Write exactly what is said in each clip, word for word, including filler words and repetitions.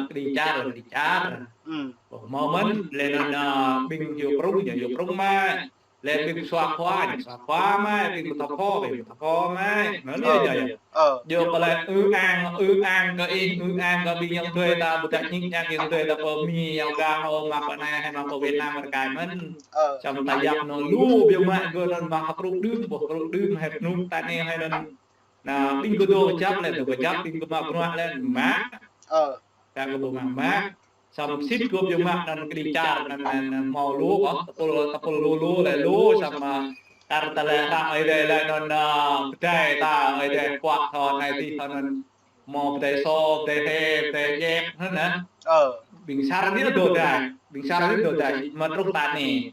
kơđi čar, kơđi čar. Ơ, hmâo mơ̆n, lĕ anŭn, ơ, ƀing Yuăn prŭng, ñu Yuăn prŭng mơ̆n. Lĕ ƀing Sua Khua, ñu Sua Khua mơ̆n, ƀing Bơtô Pho, ƀing Bơtô Pho mơ̆n. Anŭn yơh, yơh, yơh. Yơh, kơ lĕ ư ang, ư ang kơ ih, ư ang kơ ƀing ayŏng adơi ta, ƀu djơ̆ ñik ñak ayŏng adơi ta pơ Mi, ayŏng Gang, ơ, mă pơ anai, hai mă pơ Việt Nam, rơkai mơ̆n. Samơ̆ ta yap anŭn lu biă mă gơ̆ anŭn mă hơkrŭ đưm, boh krŭ đưm, hai rơnŭk ta anai, hai anŭn. Anŭn, ƀing gơ̆ dŏ kơjăp lĕ, dŏ kơjăp, ƀing gơ̆ mă bruă lĕ, mă. Kar gơ̆ ƀu mă mă. Samơ̆ sĭt gơ̆ biă mă anŭn kơđi čar anŭn, anŭn, anŭn hmâo lu kơ, tơpul, tơpul lu lu lĕ lu, samơ̆, ơ, kar tơlơi hră Ơi Adai lĕ anŭn, ơ, pơdai ta, Ơi Adai pơhiăp thâo anai adih thâo anŭn, hmâo pơdai sô, pơdai hê, pơdai djek, anŭn, anŭn. Ƀing sar anai dŏ dai, ƀing sar anai dŏ dai, mă truh ta anai.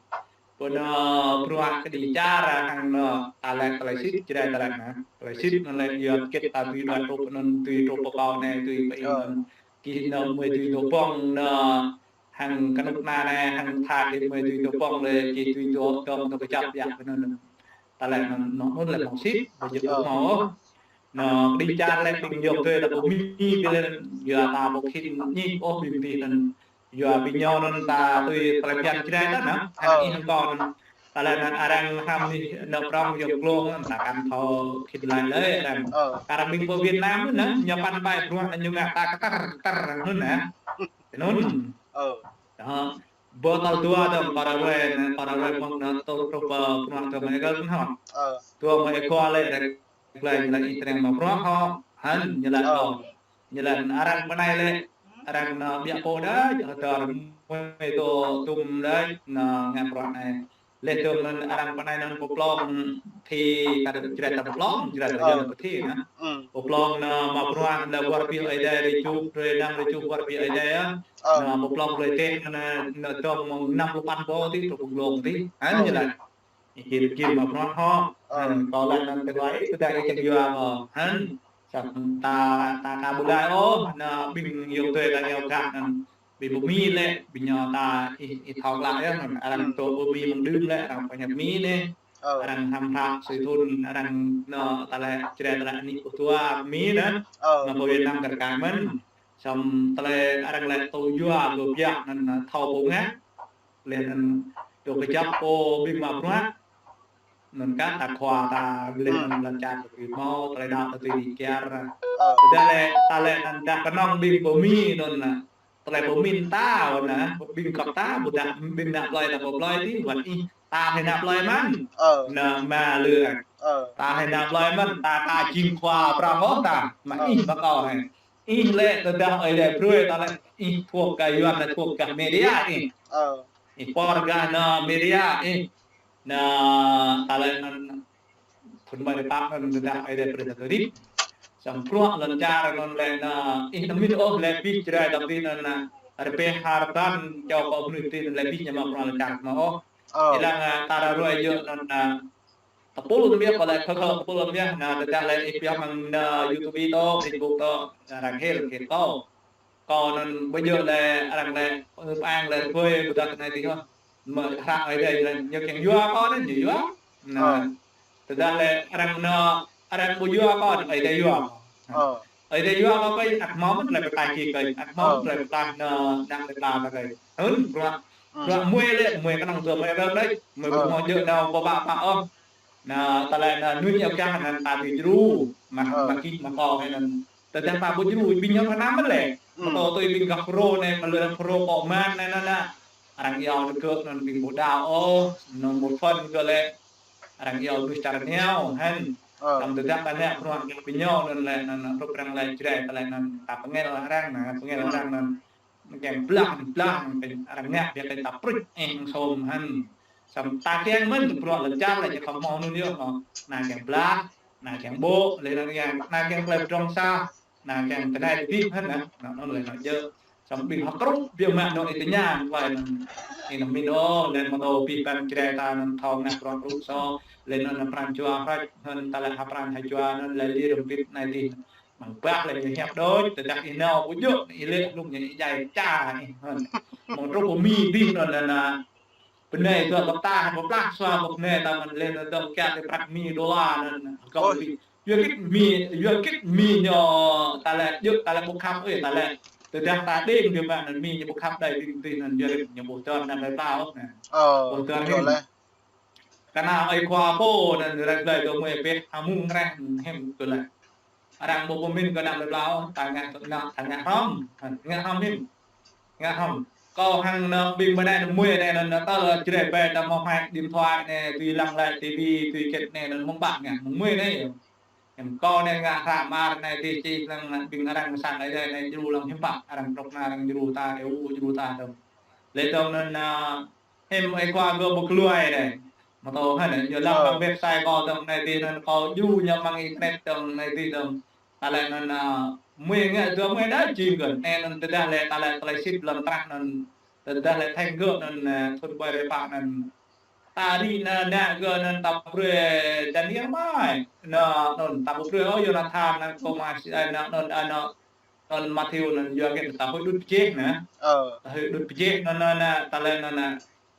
Pơ anŭn bruă kơđi čar hăng anŭn, tơlơi, tơlơi sĭt, Jrai tơlơi anŭn. Tơlơi sĭt anŭn lĕ yua hơget ta tui đuaĭ truh anŭn, tui truh pơkŏn anai, tui pơ anŭn. Gih anŭn mơi tui dŏ ƀơ̆ng anŭn hăng kơnuk kơna anai, hăng tha gih mơi tui dŏ ƀơ̆ng lĕ gih tui dŏ dŏng dŏ kơjăp yă anŭn. Tơlơi anŭn, anŭn, anŭn lĕ hmâo sĭt, ƀu djơ̆ hmâo ôh. Anŭn kơđi čar lĕ ƀing ayŏng adơi ta ƀu mĭn ƀiă lĕ yua ta ƀu khĭn ñik ôh ƀing adih anŭn. Yua ƀing ñu anŭn ta tui tơlơi phiăn Jrai ta anŭn, hăng ih hăng kâo anŭn. Tơlơi anŭn arăng hăm ih anŭn prŏng yŏng glông anŭn ta kăn thâo khĭn laĭ lơi arăng. Kar ƀing pơ Việt Nam anŭn, ñu păn ƀai bruă anŭn ñu ngă ta kơtăr, kơtăr anŭn anŭn. Anŭn. Anŭn. Ƀơi tal dua dơ̆ng, kơ ră ruai, kơ ră ruai mơ̆ng anŭn tơl truh pơ bruă dơ̆ng mơ̆ng ih kơ anŭn hŏ. Dua mơ̆ng ih kơ lĕ rek glai ñu laĭ ih tơreng mă bruă hŏ, hăn ñu laĭ ôh. Ñu laĭ arăng pơ anai lĕ, arăng anŭn biă pô đôč, hơdơr mơi dŏ tŭm đôč, anŭn ngă bruă anai. Lĕ dơ̆ng anŭn arăng pơ anai anŭn pơplông thi, kar Jrai ta pơplông, Jrai ta yơh pơthi anŭn. Pơplông anŭn mă bruă anŭn lĕ wơr bĭt Ơi Adai rơjuh, drơi anŭn rơjuh wơr bĭt Ơi Adai yơh. Anŭn pơplông lĕ tĕ anŭn, anŭn dơ̆ng mơ̆ng năm pluh păn pô adih, truh pơ glông adih. Hăn ñu laĭ. Ih gir, gir mă bruă hŏ. Hăn, kâo laĭ anŭn tơlơi, tơdah ih kiăng yua kâo. Hăn, samơ̆ ta, ta, ta ƀu laĭ ôh, anŭn ƀing ayŏng adơi ta ñu gah anŭn. Ƀing pơ Mi lĕ, ƀing ñu ta ih, ih thâo klă yơh, anŭn arăng dŏ pơ Mi mơ̆ng đưm lĕ, arăng pơhiăp Mi anai. Arăng hăm hră sui thun, arăng anŭn tơlơi Jrai tơlơi anih ƀu dua Mi anŭn. Anŭn pơ Việt Nam kar kaĭ mơ̆n. Samơ̆ tơlơi arăng lĕ tŭ yua gơ̆ biă anŭn thâo pô ngă. Lĕ anŭn dŏ kơjăp pô ƀing mă bruă. Anŭn kah ta khua ta lĕ anŭn lăn čar ta tui hmâo, tơlơi đaŏ ta tui djơ̆ kiar. Tơdah lĕ, ta lĕ anŭn dah kơnơ̆ng ƀing pơ Mi anŭn anŭn. Tơlơi pơmĭn ta anŭn, ƀing gơ̆ ta, ƀôdah ƀing ană plơi ta pơ plơi adih, wơ̆t ih, ta hĭ ană plơi mơ̆n. Anŭn mă lĕ. Ta hĭ ană plơi mơ̆n, ta, ta jing khua prong ôh ta, mă ih mă kâo hĭ. Ih lĕ tơdah Ơi Adai brơi ta lĕ ih thuộc gah Yuan lĕ thuộc gah media ih. Ih pơr gah anŭn media ih. Anŭn ta lĕ anŭn phun mơi ta anŭn tơdah Ơi Adai brơi ta rit. Samơ̆ bruă lŏn čar anŭn lĕ anŭn ih anŭn mĭn ôh lĕ abih Jrai ta ƀing anŭn rơbeh hơdôm čô kơ mơnuih ƀing anŭn lĕ abih ñu mă bruă lŏn čar mơ̆ ôh. Ih lăng, ơ, ta ră ruai yơh anŭn, ơ, tơpul anŭn biă, kơ lĕ kơ kơ tơpul anŭn biă, anŭn tơdah lĕ ih pioh mơ̆ng anŭn YouTube tŏ, Facebook tŏ, arăng hil, hil kâo. Kâo anŭn ƀu djơ̆ lĕ arăng lĕ, ơ, pơang lĕ rơbơi, ƀôdah tơ anai adih hŏ. Mă hră Ơi Adai lĕ, ñu kiăng yua kâo anŭn, ñu yua. Anŭn. Tơdah lĕ arăng anŭn, arăng ƀu yua kâo, Ơi Adai yua. Ơi Adai yua kâo kơi, ăt hmâo mơ̆n tơlơi pơklaih kơ kơi, ăt hmâo mơ̆n tơlơi pơklaih anŭn, anŭn tơlơi pơklaih kơ kơi. Anŭn, bruă, bruă mơi lĕ, mơi kơnơ̆ng tơ mơi rơ̆ng đôč, mơi ƀu hmâo djơ̆ anŭn pơbă pă ôh. Anŭn, tơlơi anŭn, anŭn ñu kiăng anŭn ta tui djru, mă, mă gih, mă kâo anŭn. Tơdah ta ƀu djru, ƀing ñu kơnăm mơ̆n lĕ. Mă tơ tui ƀing gah Pro anai, mă lĕ Pro kơ mơ̆n anŭn, anŭn, anŭn. Arăng iâu tơ gơ̆ anŭn ƀing ƀu đaŏ ôh, anŭn một phần gơ̆ lĕ. Arăng iâu mơnuih čar neo, hăn. Samơ̆ tơdah ta ngă bruă gah ƀing ñu anŭn lĕ, anŭn, anŭn, hrup arăng lĕ Jrai, ta lĕ anŭn, ta pơngel arăng, anŭn, pơngel arăng anŭn. Kiăng blah, blah, arăng ngă biă kơ ta pruč, ih sôm hăn. Samơ̆ ta kiăng mơ̆n, bruă lŏn čar lĕ, či khŏm hmâo anŭn yơh, anŭn. Anŭn kiăng blah, anŭn kiăng ƀô̆, lĕ anŭn kiăng, anŭn kiăng tơlơi pơdrŏng sa, anŭn kiăng tơlơi djơ̆ hăn, anŭn, anŭn lĕ anŭn djơ̆. Samơ̆ ƀing hơkrŭ, biă mă anŭn ih tơña, klai anŭn. Ih anŭn mĭn ôh, lĕ mơ̆ tơ abih bang Jrai ta anŭn thâo ngă bruă hơkrŭ sô, lĕ anŭn pran jua hrăč, hăn ta lĕ ha pran ha jua anŭn lĕ li rơmbit anai adih. Mơ̆ng bah lĕ ñu hiăp đôč, tơdah ih nao ƀu djơ̆, ih lĕ hlŭng ñu ih djai ča ih hăn. Mơ̆ng truh pơ Mi adih anŭn anŭn, anŭn. Bơnai dua gơ̆ ta, pơblah sua gơ̆ bơnai ta mơ̆n lĕ anŭn dơ̆ng kiăng lĕ prăk Mi đôla anŭn. Gơ̆ ƀu ƀing. Yua hơget Mi, yua hơget Mi ñu ta lĕ djơ̆, ta lĕ ƀu khăp ôh, ta lĕ. Tơdah ta đing kơ mă anŭn Mi ñu ƀu khăp đơi đing tih anŭn, yua kơ ñu ƀu dơ̆ng anăm plơi pla ôh anŭn. Ơ, ƀu dơ̆ng ƀu djơ̆ hĭ. Leh. Kơnă ơi khua pô anŭn ră glai kơ mui pĕ hăng mơ̆ng rah hiam kơ leh. Arăng ƀu pơmin kơ anăm plơi pla ôh, ta ngă, ngă, ta ngă hrŏm, ngă hrŏm hiam. Ngă hrŏm. Kâo hăng anŭn ƀing mơnai anŭn mui anai anŭn tơl Jrai ƀai ta mơ̆ hai điện thoại anai, tui lăng lĕ tivi, tui čĕt anai anŭn mơ̆ng ƀă ngă, mơ̆ng mui anai yơh. Hiam kâo anai ngă hră mơar anai tih čih lăng ƀing arăng sang ai dai anai djru lăng hiam pă, arăng trŏk anai arăng djru ta, ơ, djru ta dơ̆ng. Lĕ dơ̆ng anŭn, ơ, hiam ơi khua gơ̆ ƀu kluai anai. Mă tơ̆ hă anai, ñu lăng ƀăng website kâo dơ̆ng anai tih anŭn kâo djru ñu mơ̆ng internet dơ̆ng anai tih dơ̆ng. Ta lĕ anŭn, ơ, mui ngă dua mui đa jing gơ̆n. Anai anŭn tơdah lĕ ta lĕ tơlơi sĭt lŏn trah anŭn. Tơdah lĕ theng gơ̆ anŭn, ơ, thun ƀai rơpă anŭn. Ta ri anŭn, anŭn gơ̆ anŭn ta brơi Daniel mai. Anŭn, anŭn ta brơi, ơ, Yonatan anŭn kơ Masi, ơ, anŭn, anŭn, anŭn, anŭn Matthew anŭn yua kơ ta huĭ đut pơjeh anŭn. Ơ. Ta huĭ đut pơjeh anŭn, anŭn, anŭn, ta lĕ anŭn, anŭn,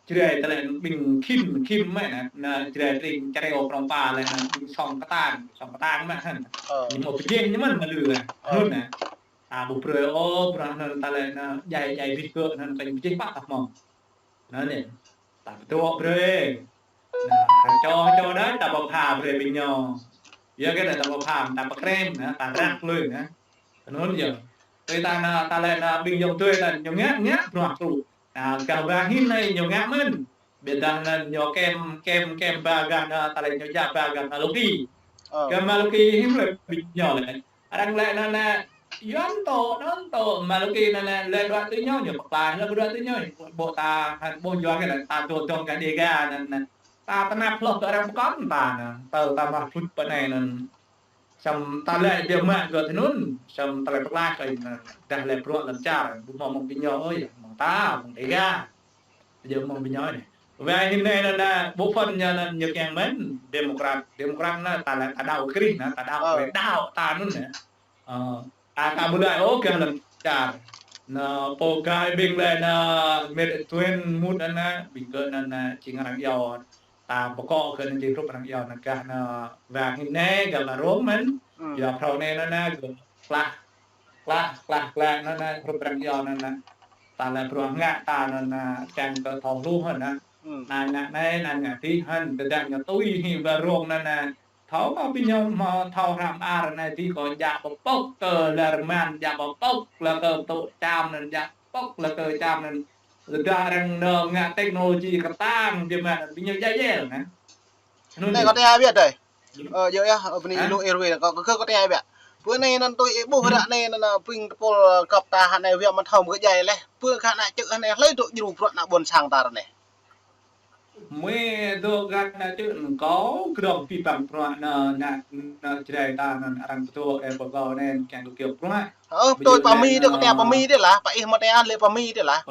Jrai ta lĕ ƀing khĭn, khĭn mơ̆ anŭn, anŭn Jrai tring čareo prong pa lĕ anŭn ƀing song kơtang, song kơtang mơ̆ hăn. Ơ. Ñu mơ̆ pơjeh ñu mơ̆n mă lư anŭn. Ơ. Anŭn anŭn. Ta ƀu brơi ôh, brơi anŭn ta lĕ anŭn djai, djai bih gơ̆ anŭn kơ ñu pơjeh pă ta hmâo. Anŭn anŭn. Ta pơtô brơi. Anŭn, hăng čô, hăng čô đơi, ta pơpha brơi ƀing ñu. Yua kơ đơi ta pơpha, ta pơkrem, anŭn, ta ră lui, anŭn. Anŭn yơh. Tui ta anŭn, ta lĕ anŭn ƀing yŏng tui ta ñu ngă, ngă bruă truh. Anŭn, gah Ibrahim anai ñu ngă mơ̆n. Ƀiădah anŭn ñu kem, kem, kem ba gah anŭn, ta lĕ ñu ja ba gah anŭn Luki. Ơ. Gah anŭn Luki hiam lĕ ƀing ñu lĕ. Arăng lĕ anŭn, anŭn, Yuan tŏ, anŭn tŏ, mă Luki anŭn, anŭn, lĕ đuaĭ tui ñu, ñu pơklaih, lĕ ƀu đuaĭ tui ñu, ƀô̆ ta, hăn ƀô̆ yua kơ lĕ ta dŏ dŏng kơ Dega anŭn, anŭn. Ta tơnap hloh kơ arăng pơkŏn ta anŭn, tơl ta mă phŭt pơ anai anŭn. Samơ̆ ta lĕ biă mă gơ̆ tui anŭn, samơ̆ ta lĕ pơklaih kơ anŭn, dah lĕ bruă lŏn čar, ƀu hmâo mơ̆ng ƀing ñu ôh, mơ̆ng ta, mơ̆ng Dega. Yua mơ̆ng ƀing ñu anai. Wai hĭn anai anŭn, anŭn, bộ phận ñu anŭn, ñu kiăng mơ̆n, Democrat, Democrat anŭn, ta lĕ ta đaŏ Krist anŭn, ta đaŏ, ơ, đaŏ ta anŭn anŭn. Ơ, ta ka ƀu đuaĭ ôh gah lŏn čar. Anŭn, pô gai ƀing lĕ anŭn, mĕt Tuên mŭt anŭn, ƀing gơ̆ anŭn, anŭn, jing arăng iâu. Ta pơkŏ gơ̆ anŭn jing hrup arăng iâu anŭn gah anŭn, wai hĭn anai gah Rôm mơ̆n. Hmm. Yua phrâo anai anŭn, anŭn, gơ̆ klah, klah, klah, klah anŭn, anŭn, hrup arăng iâu anŭn, anŭn. Ta lĕ bruă ngă ta anŭn, anŭn, kiăng kơ thâo hluh anŭn. Hmm. Anŭn ngă anai, anŭn ngă adih hăn, tơdah ñu tui hĭ wai Rôm anŭn, anŭn. Thâo mă ƀing ñu mă thâo hră mơar anai tih kơ djă pơpŭk kơ lĕ rơman, djă pơpŭk lĕ kơ tŏ čam anŭn, djă pơpŭk lĕ kơ čam anŭn. Tơdah arăng anŭn ngă technology kơtang biă mă anŭn, ƀing ñu djă djel anŭn. Anŭn anai yơh. Kâo tơña biă dơi. Ơ, yơh, yơh, ơ, bơni lu ih rui, kâo, kâo, kâo tơña biă. Bơ anai anŭn tui ih ƀuh ră anai anŭn, anŭn, ƀing tơpul găp ta hă anai, wai mă thâo mơ̆ kơ djai leh. Bơ gah anŭn čư̆ anai, hlơi dŏ djru bruă anŭn ƀôn sang ta ră anai. Mơi dŏ gah anŭn čư̆ anŭn kâo, kơdŏng pĭ păng bruă anŭn, anŭn, anŭn Jrai ta anŭn arăng pơtô, ơ, pơgao anŭn kiăng kơ kiăo bruă. Ơ, pơtô pơ Mi dih, kâo tơña pơ Mi dih lah, pơ ih mơ̆ tơña lĕ pơ Mi dih lah.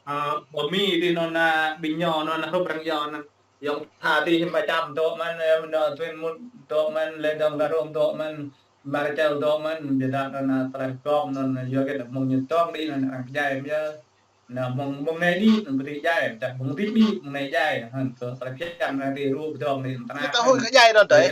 Ơ, pơ Mi dih anŭn, anŭn, ƀing ñu anŭn hrup arăng iâu anŭn. Yŏng tha dih mơčăm dŏ mơ̆n, ơ, anŭn Tuên mŭt dŏ mơ̆n, lĕ dơ̆ng gah Rôm dŏ mơ̆n, Marcel dŏ mơ̆n, ƀiădah anŭn, anŭn, tơlơi gŏm anŭn, yua kơ anŭn mơ̆ng ñu dŏng dih anŭn arăng pơdjai mơ̆n yơh. Anŭn mơ̆ng, mơ̆ng anai dih, anŭn pơdjai, dah mơ̆ng dih dih, mơ̆ng anai djai, anŭn kơ tơlơi phiăn anŭn dih rup dŏng dih, anŭn tơnap. Ñu ta huĭ kơ djai anŭn tơi.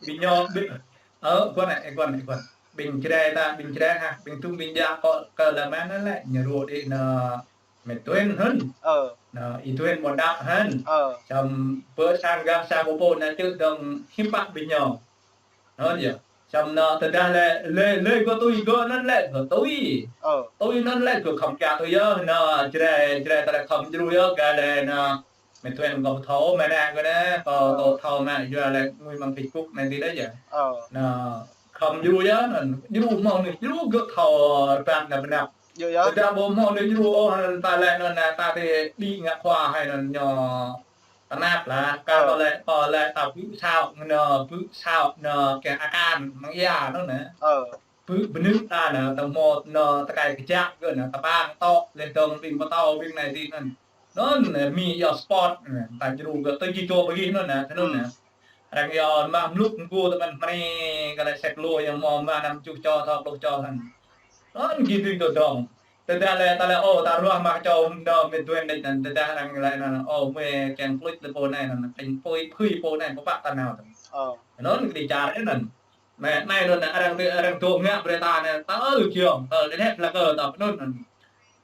Ƀing ñu, ƀing, ơ, guan anai, guan anai, guan. Ƀing Jrai ta, ƀing Jrai hă, ƀing tum ƀing djă kơ, kơ lăm anŭn lĕ, ñu rup dih anŭn mĕt Tuên hăn. Ơ. Anŭn Y Tuên ƀôn đăp hăn. Ơ. Samơ̆ pơ sang gah sang pô pô anŭn čư̆ dơ̆ng hiư̆m pă ƀing ñu. Anŭn yơh. Samơ̆ anŭn tơdah lĕ, lĕ, lĕ gơ̆ tui gơ̆ anŭn lĕ gơ̆ tui. Ơ. Tui anŭn lĕ gơ̆ khŏm kiăng tui yơh, anŭn Jrai, Jrai ta lĕ khŏm djru yơh, gah lĕ anŭn mĕt Tuên kâo thâo mă anŭn gơ̆ anŭn, kâo, ơ, kâo thâo mă yua lĕ ngui mơ̆ng Facebook anai dih đơi yơh. Ơ. Anŭn khŏm djru yơh, anŭn djru hmâo anai djru gơ̆ thâo rơbat anŭn pơnăp. Yơh, yơh. Tơdah ƀu hmâo anai djru ôh, anŭn ta lĕ anŭn, anŭn ta tơlơi đĭ ngă khua hai anŭn ñu tơnap lah, kâo, ơ, tơlơi, tơlơi ta pư̆ sao, anŭn pư̆ sao, anŭn kiăng akan, mơ̆ng ia anŭn anŭn. Ơ. Pư̆ bơnư̆ ta anŭn, ta hmâo anŭn tơkai kơjăp gơ̆ anŭn, tơpang tŏ, leh dơ̆ng ƀing pơtâo, ƀing anai dih anŭn. Anŭn, anŭn, Mi yơh sport, anŭn, ta djru gơ̆, tơjĭ tŏ pơgih anŭn anŭn, anŭn anŭn. Răng yơh mă mluk mơgu tơmăn mơri, kơ lĕ sek lu yơh mơ̆ mă năm čuh čô, thâo pluh čô hăn. Anŭn gih tui tŏ dŏng. Tơdah lĕ, ta lĕ, ơ, ta ruah mă čô anŭn mĕt Tuên đĕč anŭn, tơdah arăng lĕ anŭn, ơ, mơi kiăng pluč lĕ pô anai anŭn, kiăng pui, pui pô anai, pơpă ta nao tơ̆. Ơ. Anŭn kơđi čar anŭn. Anai, anai anŭn arăng, arăng dŏ ngă brơi ta anai, ta ơi kiong, ta lĕ hĕ plă kơ ta pơnŭn anŭn.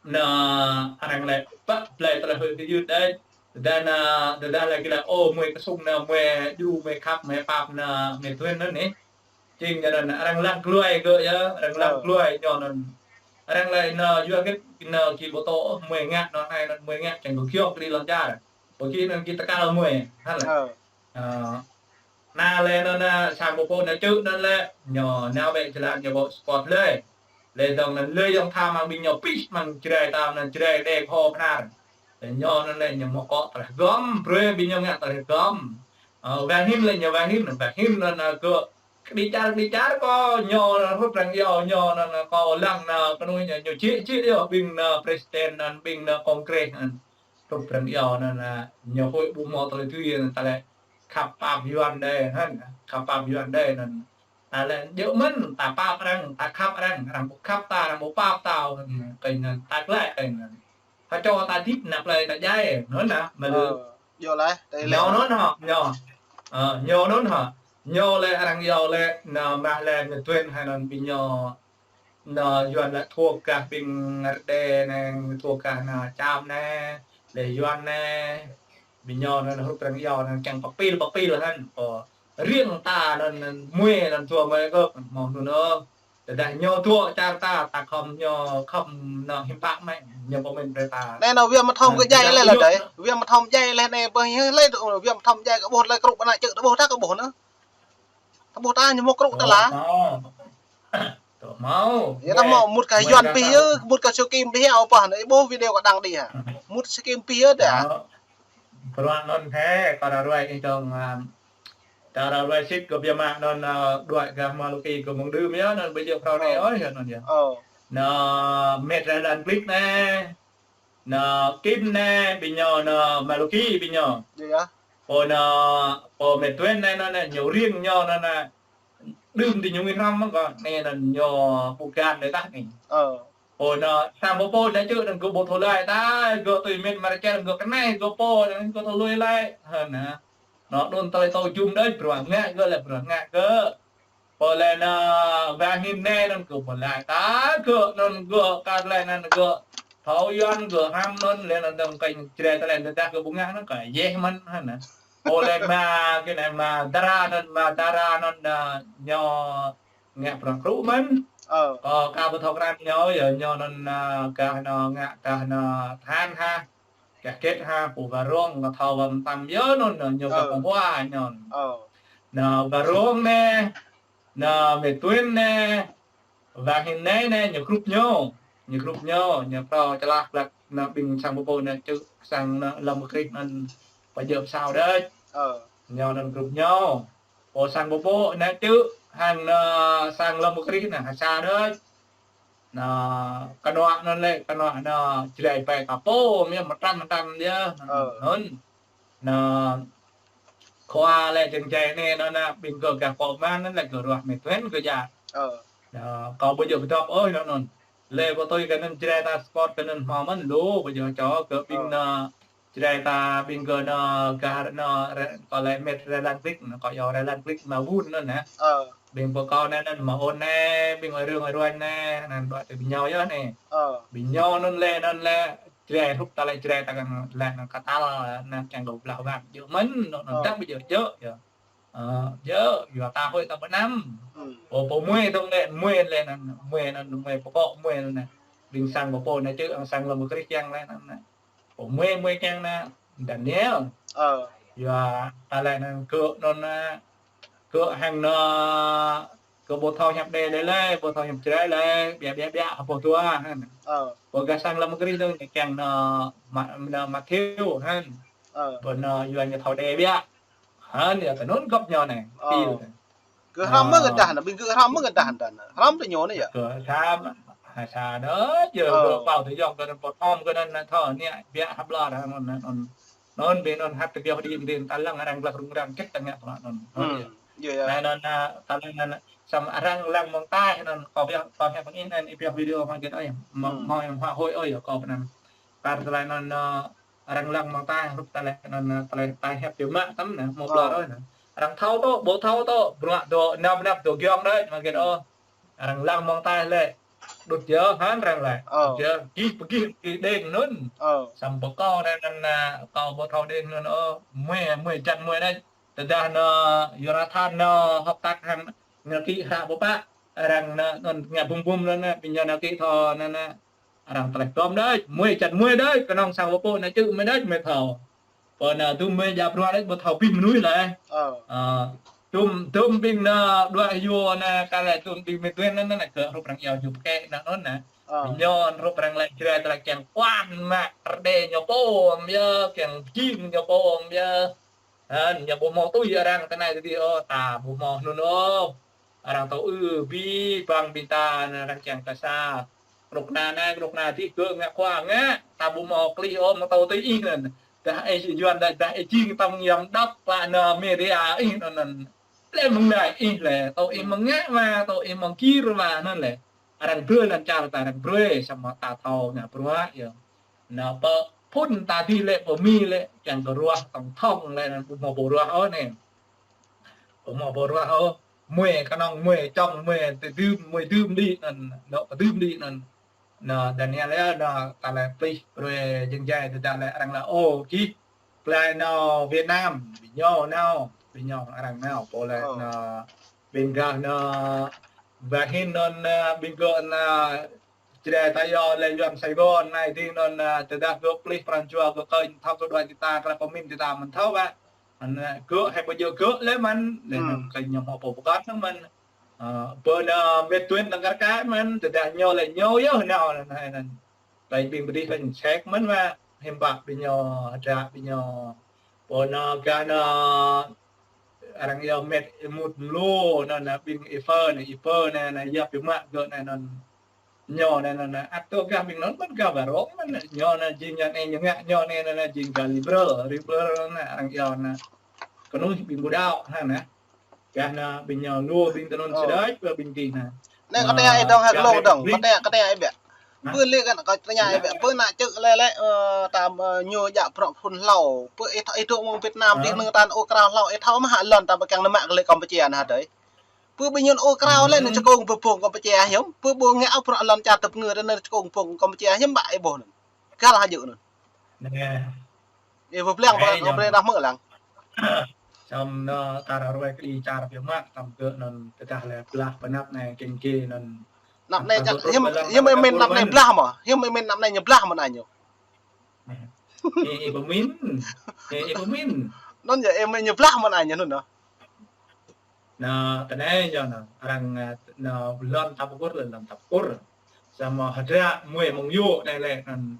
Anŭn arăng lĕ pă plơi tơlơi huĭ kơ yut đơi. Tơdah anŭn, tơdah lĕ kơ lĕ, ô, mơi kơsŭng anŭn, mơi djru, mơi khăp, mơi pap anŭn, mơi tuan anŭn anai. Jing anŭn arăng lăng kluai gơ̆ yơh, arăng lăng kluai ñu anŭn. Arăng lĕ anŭn yua kơ anŭn ki ƀu tŏ, mơi ngă anŭn anai anŭn mơi ngă čang kơ kiong kơ đi lŏn čar. Ƀu kơ anŭn kơ tơkal mơi, hă lĕ. Ơ. Ơ, anŭn lĕ anŭn, anŭn sang pô pô anŭn čư̆ anŭn lĕ, ñu nao bĕ jơlan ñu ƀu support lơi. Lĕ dong anŭn lơi yŏng tha mơ̆ng ƀing ñu pĭ mơ̆ng Jrai ta anŭn Jrai đe kơ hŏ pơnar. Lĕ ñu anŭn lĕ ñu mơ̆ kŏ tơlơi gơ̆m, brơi ƀing ñu ngă tơlơi gơ̆m. Ơ, wah hin lĕ ñu wah hin, wah hin anŭn, anŭn kơ kơđi čar, kơđi čar kơ ñu anŭn hrup arăng iâu ñu anŭn, anŭn kơ lăng anŭn kơnuih ñu, ñu čih, čih yơh ƀing anŭn presiden anŭn, ƀing anŭn kongres anŭn. Hrup arăng iâu anŭn, anŭn ñu huĭ ƀu hmâo tơlơi tui anŭn, ta lĕ khăp pap Yuan đơi hăn, khăp pap Yuan đơi anŭn. Ta lĕ djơ̆ mơ̆n, ta pap arăng, ta khăp arăng, arăng ƀu khăp ta, arăng ƀu pap ta, kơ anŭn, ta glaĭ kơ anŭn. Ta čô ta djĭp anăp plơi ta djai, anŭn anŭn, mơ̆ lĕ. Ơ, yua lĕ, tơlơi ñu anŭn hă, ñu. Ơ, ñu anŭn hă. Ñu lĕ arăng iâu lĕ, anŭn mah lĕ mơi tuan hă anŭn ƀing ñu. Anŭn Yuan lĕ thâo gah ƀing Rơđê anai, thâo gah anŭn Čam anai, lĕ Yuan anai. Ƀing ñu anŭn hrup arăng iâu anŭn kiăng pơpil, pơpil hăn. Ơ, riêng ta anŭn, anŭn mơi anŭn thâo mơi kơ hmâo anŭn ôh. Tơdah ñu thâo čar ta, ta khŏm ñu khŏm anŭn hiư̆m pă mơi, ñu pơmĭn brơi ta. Anai anŭn wia mơthom kơ djai lĕ lĕ dơi. Wia mơthom djai lĕ anai ƀơi lĕ, wia mơthom djai kơ ƀuh lĕ krŭ ƀơi anai čư̆ ta ƀuh ta kơ ƀuh anŭn. Ta ƀuh ta ñu hmâo krŭ ta lah. Ơ, hmâo. Yua ta hmâo mŭt kơ Yuan pĭ yơh, mŭt kơ Siu Kim pĭ yơh, ơ pă anai ƀuh video kơ đăng đĭ hă. Mŭt Siu Kim pĭ yơh đah. Bruă anŭn hĕ, kơ arăng ruai ih dong, ơ, kơ arăng ruai sĭt kơ biă mă anŭn, ơ, đuaĭ gah Mơlôki kơ mơ̆ng đưm yơh, anŭn ƀu djơ̆ phrâo anai ôh, anŭn yơh. Ơ. Anŭn mĕt Railan Klik anai, anŭn Kim anai, ƀing ñu anŭn Mơlôki ƀing ñu. Yơh. Pô anŭn, pô mĕt tuan anai anŭn, anŭn ñu riêng ñu anŭn, anŭn đưm đĭ ñu ngui hrăm mơ̆n kơ, anai anŭn ñu ƀu găn đơi tah anai. Ơ. Pô anŭn sang pô pô anŭn čư̆ anŭn gơ̆ ƀu thâo laĭ ta, gơ̆ tui mĕt Marcel gơ̆ kơnai gơ̆ pô anŭn gơ̆ thâo lui laĭ. Hă anŭn. Anŭn đôn tơlơi tơjuh đơi bruă ngă gơ̆ lĕ bruă ngă gơ̆. Pô lĕ anŭn wah hin anai anŭn gơ̆ ƀu laĭ ta gơ̆ anŭn gơ̆ kar lĕ anŭn gơ̆ thâo Yuan gơ̆ hrăm anŭn lĕ anŭn dong kơ Jrai ta lĕ tơdah gơ̆ ƀu ngă anŭn kơ yeh mơ̆n hă anŭn. Pô lĕ mă kơ anai mă dara anŭn, mă dara anŭn, anŭn ñu ngă bruă krŭ mơ̆n. Ơ. Kơ ka ƀu thâo krăn ñu yơh ñu anŭn, anŭn gah anŭn ngă gah anŭn tơhan hă. Gah gĕt hă, pô Warong, kơ thâo wơ̆t mơtam yơh anŭn, anŭn ñu gah pơhua ñu. Ơ. Anŭn Warong anai, anŭn mĕt tuan anai, wah hin anai anai, ñu grup ñu. Ñu grup ñu, ñu phrâo čơlah glăk anŭn ƀing sang pô pô anŭn čư̆ sang anŭn Lâm Krist anŭn pơjơ̆ pơsao đôč. Ơ. Ñu anŭn grup ñu. Pô sang pô pô anŭn čư̆ hăng anŭn sang Lâm Krist anŭn ha sa đôč. Anŭn kơnuă anŭn lĕ, kơnuă anŭn Jrai ƀai kơ pô, mơ̆ mơtam mơtam yơh. Ơ. Anŭn. Anŭn khua lĕ jing Jrai anai anŭn, anŭn ƀing gơ̆ gah pô mơ̆n anŭn lĕ gơ̆ ruah mĕt tuan gơ̆ djă. Ơ. Anŭn kâo ƀu djơ̆ pơdŏp ôh anŭn. Lĕ pơtui kơ anŭn Jrai ta support kơ anŭn hmâo mơ̆n lu, ƀu djơ̆ čô kơ ƀing anŭn Jrai ta ƀing gơ̆ anŭn gah anŭn re-, kâo lĕ mĕt Railan Klik, anŭn kâo iâu Railan Klik mă wun anŭn hă. Ơ. Ƀing pô kâo anai anŭn mă ôn anai, ƀing ơi rơ̆ng ơi ruañ anai, anŭn đuaĭ tui ƀing ñu yơh anai. Ơ. Ƀing ñu anŭn lĕ, anŭn lĕ, Jrai hrup ta lĕ Jrai ta kăn lĕ anŭn kơtal, anŭn kiăng kơ blah wang. Djơ̆ mơ̆n, anŭn anŭn dăp djơ̆ djơ̆ yơh. Ơ, djơ̆, yua ta huĭ ta ƀu năm. Pô, pô mơi dong lĕ, mơi lĕ anŭn, mơi anŭn, mơi pô kŏ, mơi anŭn. Ƀing sang pô pô anŭn čư̆, sang Lâm Krist kiăng lĕ anŭn. Pô mơi, mơi kiăng anŭn Daniel. Ơ. Yua ta lĕ anŭn gơ̆ anŭn, gơ̆ hăng anŭn, gơ̆ ƀu thâo hiăp đe đơi lĕ, ƀu thâo hiăp Jrai lĕ, biă biă biă hơpô tua hă. Ơ. Pô gah sang Lâm Krist dong kiăng anŭn Ma-, anŭn Mathiu hă. Ơ. Pô anŭn Yuan ñu thâo đe biă. Hă, anŭn yơh tơ anŭn gŏp ñu anai. Ơ. Pil. Gơ̆ hrăm mơ̆ gơ̆ đah anŭn, ƀing gơ̆ hrăm mơ̆ gơ̆ đah anŭn. Hrăm tơ ñu anai yơh. Gơ̆ hrăm, ha sa đôč, yơh gơ̆ pao tơ yŏng kơ anŭn pơtŏm kơ anŭn, anŭn thâo anai, biă hăp lar anŭn, anŭn. Anŭn ƀing anŭn hăt tơ pioh đĭ mơ̆n ta lăng arăng glăk rŭng răng čĕt ta ngă pơlă anŭn. Anŭn yơh. Anŭn, anŭn, ta lăng anŭn, samơ̆ arăng lăng mơ̆ng taih anŭn, kâo pioh, kâo pioh mơ̆ng ih anŭn, ih pioh video mơ̆ng gĕt ơi. Mơ̆ng, mơ̆ng hua huĭ ơi, kâo pơanăn. Kar tơlơi anŭn, anŭn, arăng lăng mơ̆ng taih, hrup tơlơi anŭn, anŭn, tơlơi taih hiăp biă mă tăm anŭn, hmâo ƀlŏr ơi anŭn. Arăng thâo tŏ, ƀu thâo tŏ, bruă dŏ, nao nao dŏ giŏng đôč, mă gĕt ôh. Arăng lăng mơ̆ng taih lĕ. Đŭt yơh, hăn arăng lĕ. Ơ. Đŭt yơh, gih pơgih, gih đeng anŭn. Ơ. Samơ̆ kâo anai anŭn, a, kâo ƀu thâo đeng anŭn ôh. Mơi, mơi čăt mơi đôč. Tơdah anŭn Yônathan anŭn hợp tác hăng anŭn kĭ hră pơpă. Arăng anŭn, anŭn ngă bum bum anŭn, a, ƀing ñu anŭn kĭ thâo anŭn, a. Arăng tơlơi gom đôč, mơi čăt mơi đôč, kơnơ̆ng sang pơpŭ anŭn čư̆ mơi đôč, mơi thâo. Pơ anŭn tŭ mơi djă bruă đôč, ƀu thâo abih mơnuih lĕ. Ơ. Ơ, tŭm, tŭm ƀing anŭn dua hiu anŭn, kơ lĕ tŭm ƀing mơi tuen anŭn, anŭn, kơ hrup arăng iâu hiu pơkĕ anŭn, anŭn, anŭn. Ơ. Ñu hrup arăng lĕ Jrai tơlơi kiăng kuan mă, rơđê ñu pô, mơ̆ yơh, kiăng jing ñu pô, mơ̆ yơh. Hăn, ñu ƀu hmâo tui arăng tơ anai tơ adih ôh, ta ƀu hmâo anŭn ôh. Arăng thâo ư, abih bang ƀing ta anŭn arăng kiăng kơ sa. Kơnuk kơna anai, kơnuk kơna adih gơ̆ ngă khua ngă, ta ƀu hmâo klih ôh, hmâo thâo tui ih anŭn. Dah ih Yuan dah, dah ih jing tơm yăm đăp klă anŭn media ih anŭn anŭn. Lĕ mơ̆ng anai ih lĕ, tơl ih mơ̆ng ngă mă, tơl ih mơ̆ng gir mă anŭn lĕ. Arăng brơi lŏn čar ta arăng brơi, samơ̆ ta thâo ngă bruă yơh. Anŭn pơ phŭn ta adih lĕ, pơ Mi lĕ, kiăng kơ ruah tŏng tŏng lĕ, anŭn ƀu hmâo ƀu ruah ôh anai. Ƀu hmâo ƀu ruah ôh. Mơi kơnơ̆ng, mơi čŏng, mơi tơdưm, mơi dưm đĭ anŭn, anŭn kơ dưm đĭ anŭn. Anŭn Daniel yơh, anŭn ta lĕ plih brơi jing jai tơdah lĕ arăng lĕ, ơ, gih. Plơi anŭn Việt Nam, ƀing ñu anŭn, ƀing ñu arăng anŭn, pô lĕ, ơ, anŭn, ƀing gah anŭn, Bah Hin anŭn, anŭn, ƀing gơ̆ anŭn, Jrai ta yơh lĕ Yuan Sài Gòn anai adih anŭn, a, tơdah gơ̆ plih pran jua gơ̆ kơ thâo kơ đuaĭ tơdah kơ pơmĭn tơdah mơ̆n thâo ƀă. Anŭn, a, gơ̆ hai ƀu djơ̆ gơ̆ lĕ mơ̆n, lĕ anŭn kơ ñu hmâo pô pơkŏn anŭn mơ̆n. A, pơ anŭn mĕt tuên tơ̆ng kar kaĭ mơ̆n, tơdah ñu lĕ ñu yơh nao anŭn hai anŭn. Lĕ ƀing pơdih lĕ sek mơ̆n mă, hiư̆m pă ƀing ñu, hơdră ƀing ñu. Pơ anŭn gah anŭn arăng iâu mĕt ih mŭt mlô anŭn, anŭn ƀing ih pơ anŭn, ih pơ anŭn, anŭn yap ih mă gơ̆ anŭn anŭn. Ñu anai, anai, anai, ăt tŏ gah ƀing anŭn mơ̆n gah Barong mơ̆n, ñu anai jing ñu anai ñu ngă, ñu anai, anai, anai jing gah liberal, liberal anai, arăng iâu anai. Kơnuih ƀing ƀu đaŏ, hă anai. Gah anai ƀing ñu lu ƀing tơnun sơđai, kơ ƀing tih anai. Anai, kơ tơña ih dong, hă, kơ lŏ dong, kơ tơña, kơ tơña ih ƀĕ. Pơ lĕ kơ, kơ tơña ih ƀĕ, pơ anai čư̆ lĕ lĕ, ơ, tam, ơ, ñu djă bruă phŭn hlâo, pơ ih thâo, ih dŏ mơ̆ng Việt Nam, tih anŭn tan Ukraine hlâo, ih thâo mă hă lŏn tam ƀơi kiăng nao mă kơ lĕ Kampuchia anai hă dơi. Pơ ƀing ñu ôh krao lĕ anŭn čơkông pơ phung Kampuchea hiư̆m. Pơ ƀu ngă ôh bruă lŏn čar tơpơngư anŭn čơkông phung Kampuchea hiư̆m pă ih ƀuh anŭn. Găl hă djơ̆ anŭn. Ih ƀu pơblang pơ anŭn brơi dah mơ̆ lăng. Samơ̆ anŭn ta ruai kơ ih čar biă mă, tam gơ̆ anŭn tơdah lĕ blah pơ anăp anai keng ke anŭn. Anăp anai hiư̆m, hiư̆m ih mĭn anăp anai blah mơ̆. Hiư̆m ih mĭn anăp anai ñu blah mơ̆ anai ñu. Ih, ih pơmĭn. Ih, ih pơmĭn. Anŭn yơh ih mĭn ñu blah mơ̆ anai ñu anŭn anŭn. Anŭn, tơ anai yơh anŭn, arăng, a, anŭn, lŏn ta pơkŭr, lŏn ta pơkŭr. Samơ̆ hơdră mơi mơ̆ng yŭ anai lĕ, anŭn,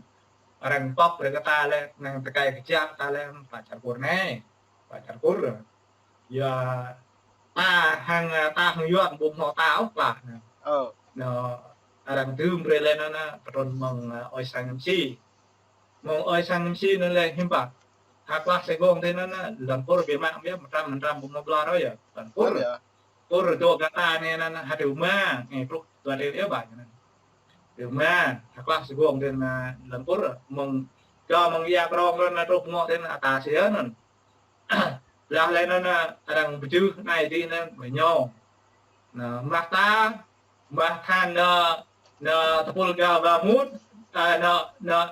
arăng pŏk brơi kơ ta lĕ, năng tơkai kơjăp ta lĕ, pă čar Kur anai, pă čar Kur. Yua, ta hăng, a, ta hăng Yuan ƀu hmâo ta ôh pă anŭn. Ơ. Anŭn, arăng dưm brơi lĕ anŭn, anŭn, pơtrŭn mơ̆ng, a, Ơi Sang Msi. Mơ̆ng Ơi Sang Msi anŭn lĕ hiư̆m pă. Hơklah Sài Gòn tih anŭn, anŭn, lŏn Kur biă mă biă, mơtam mơtam ƀu hmâo blah ôh yơh. Lŏn Kur. Ơ, yơh. Kur dŏ gah ta anai anŭn, anŭn, hơdră mă, nge, pluh, dua rơdêh yơh ƀă anŭn. Hơdră mă, hơklah Sài Gòn tih anŭn, lŏn Kur, mơ̆ng, kơ mơ̆ng ia krong anŭn, anŭn, truh ngŏ tih anŭn, ata si anŭn. Blah lĕ anŭn, anŭn, arăng pơjưh anai tih anŭn, ƀơi ñu. Anŭn, mah ta, mah than anŭn, anŭn tơpul gah Ba Mut, a, anŭn, anŭn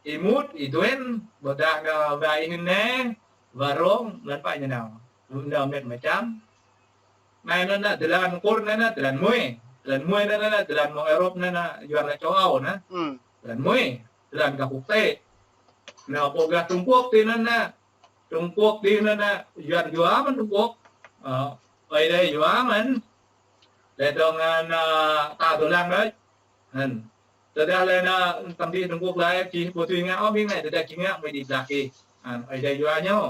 Ih Mut, Ih Duen, ƀôdah anŭn Ba Ih Nê, Ba Rong, lŏn pă ñu nao. Anŭn mĕt mơčăm. Anai anŭn, anŭn, dơlan Kur anŭn, anŭn, dơlan mơi. Dơlan mơi anŭn, anŭn, anŭn, dơlan mơ̆ng Europe anŭn, anŭn, Yuan lĕ châu Âu anŭn. Dơlan mơi, dơlan gah quốc tế. Anŭn, pơ gah Trung Quốc tih anŭn, anŭn, Trung Quốc tih anŭn, anŭn, Yuan yua mơ̆n Trung Quốc. Ơ, Ơi Adai yua mơ̆n. Lĕ dong, anŭn, ta dŏ lăng đôč. Anŭn. Tơdah lĕ anŭn, tơm dih Trung Quốc lĕ, či ƀu tui ngă ôh ƀing anai, tơdah či ngă mơi đĭ blah kih. Anŭn, Ơi Adai yua ñu.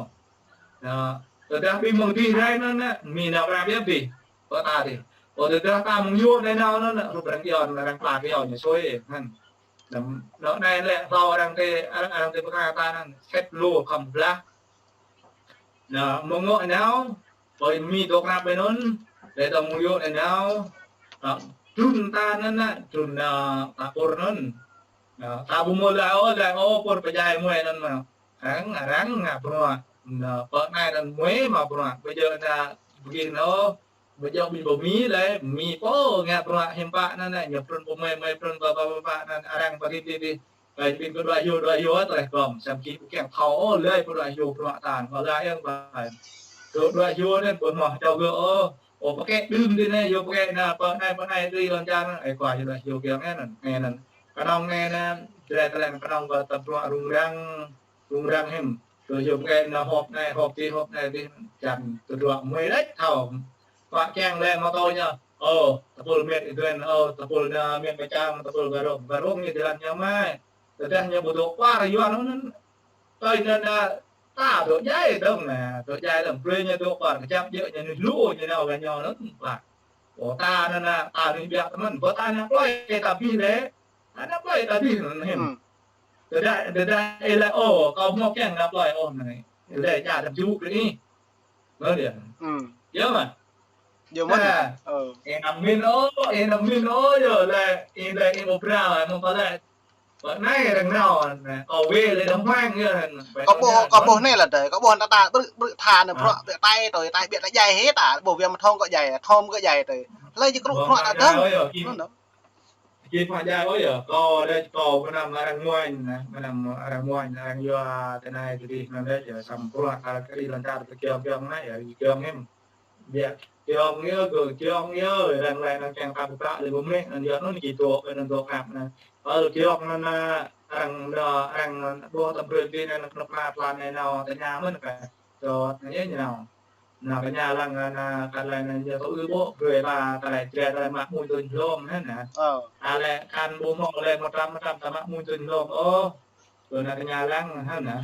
Anŭn, tơdah ƀing mơ̆ng dih rai anŭn, anŭn, Mi nao prap yơh dih. Pơ ta dih. Ơ tơdah ta mơ̆ng yŭ anai nao anŭn, anŭn, hrup arăng iâu, arăng pla kơ iâu ñu sui. Anŭn. Anŭn, anŭn anai lĕ hlâo arăng tê, arăng, arăng tê pơkă ta anŭn, set lu khŏm blah. Anŭn, mơ̆ng ngŏ anai nao, ƀơi Mi dŏ krăp ƀơi anŭn, lĕ dong mơ̆ng yŭ anai nao, anŭn, trŭn ta anŭn, anŭn, trŭn, anŭn, ta Kur anŭn. Anŭn, ta ƀu hmâo laĭ ôh, laĭ ôh, Kur pơdjai mơi anŭn mơ̆. Arăng, arăng ngă bruă. Nă, pơ anai anŭn mơi mă bruă, ƀơi jơ̆ nă, ƀơi gih nă, ƀơi jơ̆ ƀing pơ Mi lĕ, Mi pô ngă bruă hiư̆m pă nă, nă, ñu prŭn pơ mơi, mơi prŭn pơ, pơ, pơ, pă nă, arăng pơ rĭm tih tih. Ƀơi ƀing kơ đuaĭ hyu, đuaĭ hyu, tơlơi gom, samơ̆ či ƀu kiăng thâo, ơ, lơi pơ đuaĭ hyu bruă tan, pơ lơi yang ƀai. Kơ đuaĭ hyu anŭn pơ mă čô gơ̆, ơ, ơ, pơkĕ đưm tih nă, hyu pơkĕ nă, pơ anai, pơ anai, tui lŏn čar nă, ơ, kua hyu đuaĭ hyu kiăng anŭn, anŭn. Kơnơ̆ng anai nă, drơi tơlơi kơnơ̆ng pơ tơdruă rŭng răng, rŭng răng hiư̆m. Kơ hyu pơkĕ nă hŏp anai, hŏp tih, hŏp anai tih, čang tơdruă mơi đĕč thâo. Pă kiăng lĕ mơtô ñu. Ơ, tơpul mĕt Ih Duên, ơ, tơpul nă mĕt Ƀa Čang, tơpul Barông. Barông ñu jơlan ñu mơi. Tơdah ñu ƀu dŏ kuar Yuan anŭn. Tơi anŭn nă, ta dŏ djai dơ̆ng nă, dŏ djai dơ̆ng. Brơi ñu dŏ kuar, kơjăp djơ̆ ñu nui lu ñu nao gah ñu anŭn. Pă. Ơ, ta anŭn nă, ta nui biă tơmăn. Bơ ta nă plơi ta abih lĕ. Ta nă plơi ta abih anŭn hiư̆m. Tơdah, tơdah ih laĭ, ơ, kâo hmâo kiăng nă plơi ôh anai. Ih laĭ čă tơjuh kơ ih. Mơ̆ yơh. Yơh mơ̆? Yơh mơ̆? Nă. Ơ. Ih anăm min ôh, ih anăm min ôh, yơh lĕ, ih lĕ, ih ƀu pơrao, mơ̆ng kâo lĕ. Pơ anai arăng nao, nă, kâo wơ̆t lĕ đơ̆ng huang yơh. Kâo ƀuh, kâo ƀuh anai lĕ tơi, kâo ƀuh ta ta brư̆, brư̆ tha nă, bruă ƀiă tai tơi, tai ƀiă ta djai hĭ ta, ƀuh biă mơ̆ thong kâo djai, thom kâo djai tơi. Hlơi či krŭ bruă ta dơ̆ng. Anŭn nă. Či pha djai ôh yơh, kâo đĕč kâo mơnam arăng muañ nă, mơnam arăng muañ, arăng yua tơ anai tơ adih anŭn đĕč yơh, samơ̆ bruă ta kơ rĭ lŏn čar ta kiăng kiăng nă yơh, kiăng hiư̆m. Biă kiăng yơh, gơ̆ kiăng yơh, arăng laĭ anŭn kiăng ta ƀu prăk lĕ ƀu mơ̆, anŭn yơh anŭn či dŏ, anŭn dŏ khăp nă. Pơ kiăng anŭn nă, arăng nă, arăng ƀuh tơm brơi tih nă, nă, nă, nă, tơña mơ̆n kơ. Čŏt nă yơh ñu nao. Nă, tơña lăng, nă, kơ lăng nă, ñu tŭ ư ƀô̆, brơi ta, ta lĕ jrĕ, ta lĕ mă mui tŭñ hlôm, hă nă. Ơ. Ta lĕ kăn ƀu hmâo lĕ mơtam, mơtam ta mă mui tŭñ hlôm, ơ. Tui nă tơña lăng, hă nă.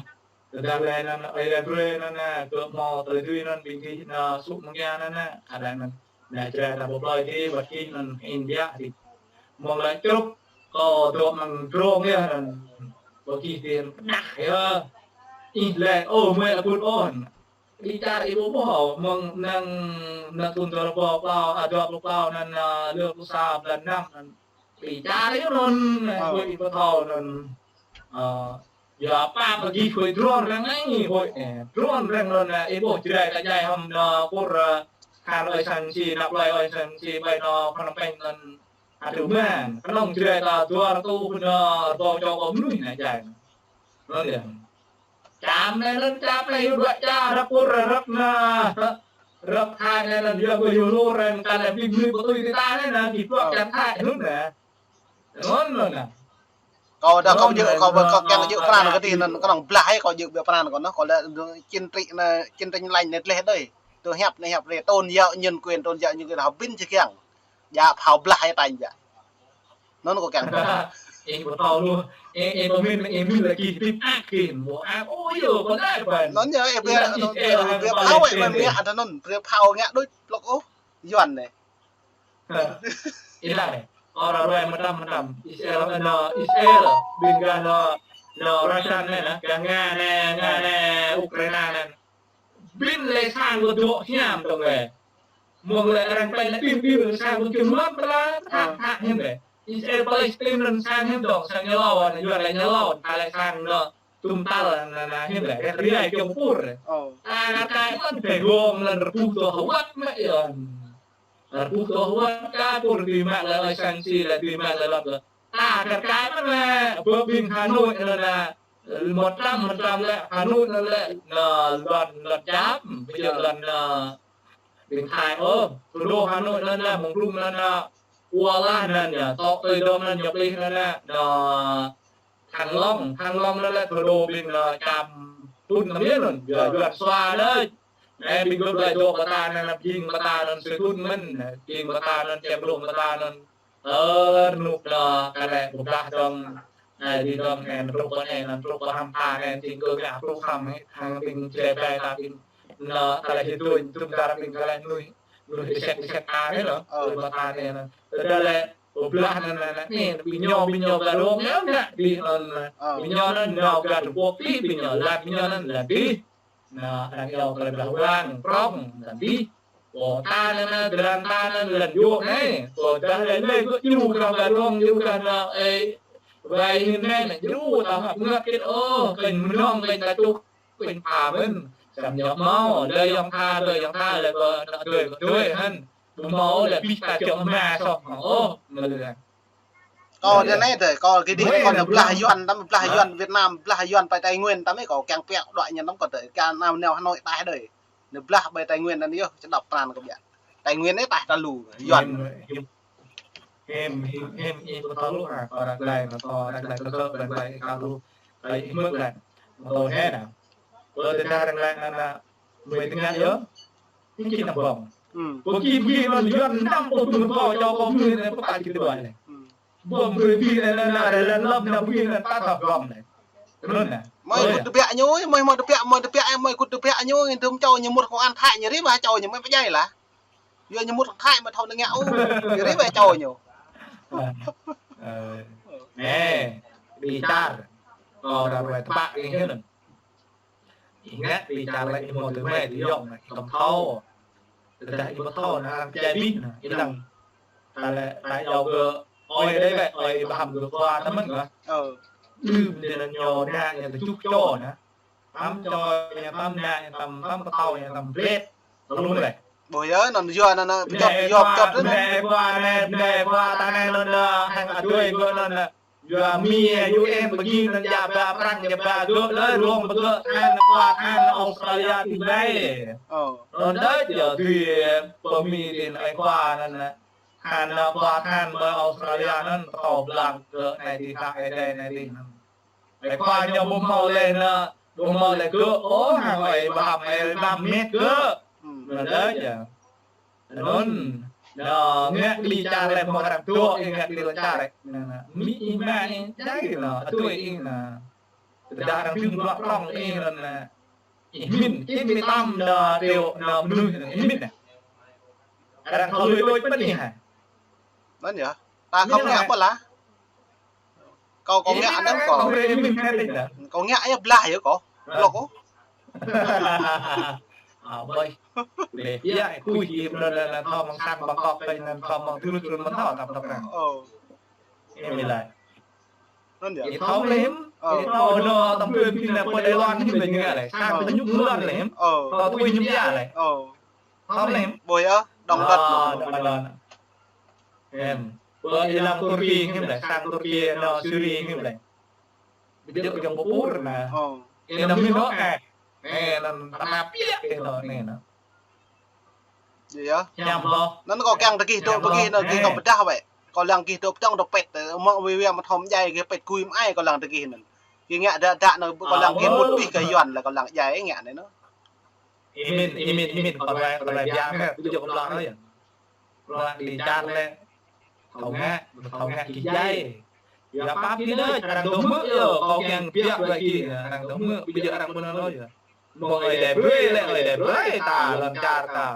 Tơdah lĕ nă, ơi lĕ brơi nă, nă, kơ hmâo tơlơi tui nă, ƀing gih nă, sŭk mơ̆ng ia nă, nă, kơ lăng nă. Nă, jrĕ ta ƀu plơi tih, wơ̆t gih nă, hin biă tih. Mơ̆ng lĕ črŭp, kâo dŏ mơ̆ng drông yơh nă. Wơ̆t gih tih, nah, yơh. Ih lĕ, ơ, mơi apŭt ôn. Ih čar ih ƀu ƀuh, mơ̆ng năng, năng tŭn dơr ƀô̆ plao, a, dua pluh plao, anŭn, a, lơ pluh sa blan năm, anŭn. Ih čar ih anŭn, ơ, huĭ ih ƀu thâo anŭn. Ơ, yua pă ƀu gih huĭ drôn arăng anai, huĭ, ơ, drôn arăng anŭn, ơ, ih ƀuh jrĕ ta djai hăm, ơ, pur, ơ, khan ơi sang si, năp lai ơi sang si, ƀai nă Phnom Penh anŭn. Aduh man, kơnơ̆ng jrĕ ta dua rơtuh nă, rơbâo čô kơ mơnuih nă djai. Anŭn yơh. Čam anai lĕ, čam anai yua dua čar, rơpur rơp nă. Rơp hai anai lĕ, yua ƀu yua lu reng, kơ lĕ ƀing mơnuih pơtui tih ta anai nă, gih dua čar Thái anŭn nă. Anŭn anŭn nă. Kâo đa kâo djơ̆, kâo, kâo kiăng djơ̆ pran kơ tih anŭn, kơnơ̆ng blah ai kâo djơ̆ biă pran kâo nă, kâo lĕ chiến tranh nă, chiến tranh lạnh nă tleh đơi. Tơ hiăp nă hiăp rê, tôn giáo nhân quyền, tôn giáo nhân quyền, hơbĭn či kiăng. Djă phao blah ai tañ djă. Anŭn kâo kiăng. Ih ƀu thâo lu. Ih, ih pơmĭn, ih mĭn lagi tip ak kin, ƀu ak, ơ, yơh, pơdai ƀai. Anŭn yơh, ih brơi, ih, anŭn, ih, ih brơi phao, ih, mă mă, anŭn, brơi phao ngă đôč, plŏk, ơ, Yuan anai. Ih laĭ, ôh, ră ruai mơtam, mơtam. Israel, nă, Israel, ƀing gah nă, nă Russia anai nă, gah Nga anai, Nga anai, Ukraina anai. Ƀing lĕ sang kơ dŏ hiam dơ̆ng lĕ. Mơ̆ng lĕ arăng plơi lĕ ƀing ƀing lĕ sang kơ kiăng lŏn tơlơi, thak, thak hiam lĕ. Israel Palestine anŭn sang hiam dơ̆ng, sang ñu lŏn, ñu lĕ ñu lŏn, ta lĕ sang nă, tum tal nă, nă hiam lĕ, ră riai kiăng pur. Ơ. Ta nă ta lŏn tơ gong lŏn rơbuh tơ hơwăt mă yơh. Rơbuh tơ hơwăt ka pur tui mă lĕ ơi sang si lĕ tui mă lĕ lŏn. Ta kar kaĭ mơ̆n lĕ, ƀơi ƀing Hà Nội anŭn lĕ, mơtam mơtam lĕ, Hà Nội anŭn lĕ, nă lŏn, lŏn čăm, ƀu djơ̆ lŏn, nă, ƀing Thái ôh, thủ đô Hà Nội anŭn lĕ, mơ̆ng Trung anŭn lĕ, Kuala anŭn yơh, tŏ tơi dŏm anŭn yơh plih anŭn lĕ, nă, Thăng Long, Thăng Long anŭn lĕ, thủ đô ƀing, nă, čăm, tŭn tơmiên anŭn, yua, yua sua đơi. Ơ, ƀing gơ̆ ƀlai dŏ pơtă anŭn, ƀing pơtă anŭn sui tŭn mơ̆n, ƀing pơtă anŭn, čem rŭng pơtă anŭn. Ơ, rơnŭk dŏ, kơ lĕ ƀu blah dơ̆ng. Ơ, dih dơ̆ng, ơ, truh pơ anai, anŭn truh pơ hăm ta anai, ƀing gơ̆ ngă truh hăm, hăng ƀing jrĕ ƀai ta ƀing, nă, kơ lĕ hĭ tui, tum dar ƀing kơ lĕ mơnuih, mơnuih ƀiset, ƀiset ta anai lŏ, ơ, ƀing pơtă anai, anŭn. Tơdah lĕ, ƀu blah anŭn, anŭn, anŭn, anai, ƀing ñu, ƀing ñu ƀlai rong, anŭn, ngă, dih, anŭn, ơ, ƀing ñu anŭn, ñu gah Trung Quốc, dih, ƀing ñu, lăp, ƀing ñu anŭn, lăp, dih. Nă, arăng iâu kơ lĕ blah wang, prŏng, anŭn dih. Pô ta anŭn, nă, dran ta anŭn, lŏn yua anai. Pô ta lĕ lĕ gơ̆ djru kơ ba rong, djru kơ nă, ơ, wai hin anai, nă, djru ta hăp ngăt kĕt, ơ, kơnh mơnong, kơnh ta čuh, kơnh pha mơ̆n. Čăm ñu hmâo, lĕ yŏng tha, lĕ yŏng tha, lĕ kơ ană tui, kơ tui hăn. Ƀu hmâo lĕ abih ta čŏng mă soh, hmâo, ôh, mơ̆ lĕ. Kâo dê anai dê, kâo kơ dih, kâo nao blah Yuan, tăm blah Yuan Việt Nam, blah Yuan pơ Tây Nguyên, tăm kâo kiăng piak đuaĭ ñu tăm kâo dê, kiăng nao nao Hà Nội taih dê. Nao blah pơ Tây Nguyên anŭn yơh, čơđŏp tran kâo biă. Tây Nguyên anai taih ta lu, Yuan. Hiư̆m, hiư̆m, hiư̆m, hiư̆m, ih ƀu thâo lu hă, kơ arăng glai, kơ arăng glai, kơ kơ arăng glai, kơ lu, kơ ih mơ̆ glai. Kâo hĕ nă. Kơ tơdah arăng glai anŭn nă, mơi tơngan yơh. Ih či nao ƀơ̆ng. Hm. Kơ kih, kih anŭn Yuan năm pô ƀing kâo, čô kâo mơi anai pơpă či tơduai lĕ. Hm. Ƀơ̆ng brơi kih anŭn nă, ră lăn lŏm nă, kih anŭn ta thâo ƀơ̆ng lĕ. Anŭn nă. Mơi kŭt tơbiă ñu, mơi hmâo tơbiă, mơi tơbiă, mơi kŭt tơbiă ñu, dŭm čô ñu mŭt kơ công an Thái ñu ri, ba čô ñu mơi pơdjai lah. Yua ñu mŭt Thái mă thâo nao ngă ôh. Yua ri wai čô ñu. Ơ, nê, ƀing čar. Kâo ră ruai tơpă ih hĕ anŭn. Ih ngă ƀing čar lĕ ih hmâo tơmai tơyŏng nă, ih kăm thâo. Tơdah ih ƀu thâo nă, arăng pơdjai ƀing nă, ih lăng. Ta lĕ, ta iâu kơ, ơi đơi wĕ, ơi ih ƀu hăm kơ khua ta mơ̆n kơ. Ơ. Đưm tơ anŭn ñu nă, ñu tơčuh čô nă. Tăm čô ñu tăm nă, ñu tăm, tăm pơtâo ñu tăm blet. Tơlŭn lĕ. Ƀu yơh, anŭn yua anŭn, anŭn, pơčŏt, yua pơčŏt anŭn. Nê khua, nê, nê khua, ta nê anŭn, hăng adơi kơ anŭn, yua Mi, U N pơgi anŭn, ja ba Prăng, ja ba gơ̆ lơi, rông pơgơ̆ than, khua than, Australia ti ƀai. Ơ. Anŭn đơi, yua tui, pơ Mi ti anŭn, ơi khua anŭn, than, khua than, ƀơi Australia anŭn, pơtô blang gơ̆, anai ti ta, ơi đơi, anai ti anŭn. Ơi khua ñu ƀu hmâo lĕ nă, ƀu hmâo lĕ gơ̆, ôh, hăng ơi ƀu hăm ơi Việt Nam mĕt gơ̆. Hm. Anŭn đơi yơh. Anŭn, nă, ngă ƀing čar lĕ hmâo arăng dŏ, ih ngă ƀing lŏn čar lĕ. Nă, nă, Mi ih mă ih djai nă, adơi ih nă. Tơdah arăng dơ̆ng bruă prŏng ih anŭn nă. Ih min, ih min tăm nă, triu nă, mơnuih nă, ih min nă. Arăng thâo lui đuaĭ pơ ih hă. Anŭn yơh. Ta khŏm ngă pơ lah. Kâo, kâo ngă anŭn kâo. Kâo ngă yơh blah yơh kâo. Lŏk kâo. Ơ, ƀơi. Lĕ, yơh, kui hiam anŭn, anŭn, anŭn, thâo mơ̆ng sang Bangkok, anŭn, thâo mơ̆ng tơlŭn tơlŭn mơ̆n thâo, tăm tơlŭn. Ơ. Ih mi lai. Anŭn yơh. Ih thâo lĕ hiư̆m? Ơ. Ih thâo anŭn, tăm tơlŭn ƀing anai, pơ Đài Loan hiư̆m ƀing anai lĕ. Sang tơñŭk mơ̆n lĕ hiư̆m? Ơ. Thâo tui hiư̆m yơh lĕ. Ơ. Thâo lĕ hiư̆m? Ƀơi yơh, đồng đất. Ơ, đồng đất. Hiư̆m. Pơ ih lăng Turki hiư̆m lĕ, sang Turki, anŭn Syria hiư̆m lĕ. Ƀu djơ̆ kiăng pơpŭr nă. Ơ. Ih nă min nă, ơ. Ơ, anŭn tơnap piak ih nă, anai nă. Yơh. Hiam hŏ. Anŭn kâo kiăng tơgih dŏ pơgih nă, gih kâo pơdah wĕ. Kâo lăng gih dŏ pơdŏng dŏ pĕt, mơ̆ wĭ wĭ mă thâo mơdjai gih pĕt gui mă ai kâo lăng tơgih anŭn. Gih ngă đa đa nă, kâo lăng gih mŭt pih kơ Yuan lĕ kâo lăng djai ngă anai nă. Ih min, ih min, ih min, kâo ruai, kâo ruai biă mă, ƀu djơ̆ kâo blah anŭn yơh. Ruai ƀing čar lĕ. Thâo ngă, thâo ngă kih djai. Yua pap ƀing anai, arăng dŏ hmư̆ yơh, kâo kiăng piak lagi, arăng dŏ hmư̆, ƀu djơ̆ arăng ƀu nao yơh. Mơ̆ng ơi đơi brơi lĕ, ơi đơi brơi ta, lŏn čar ta.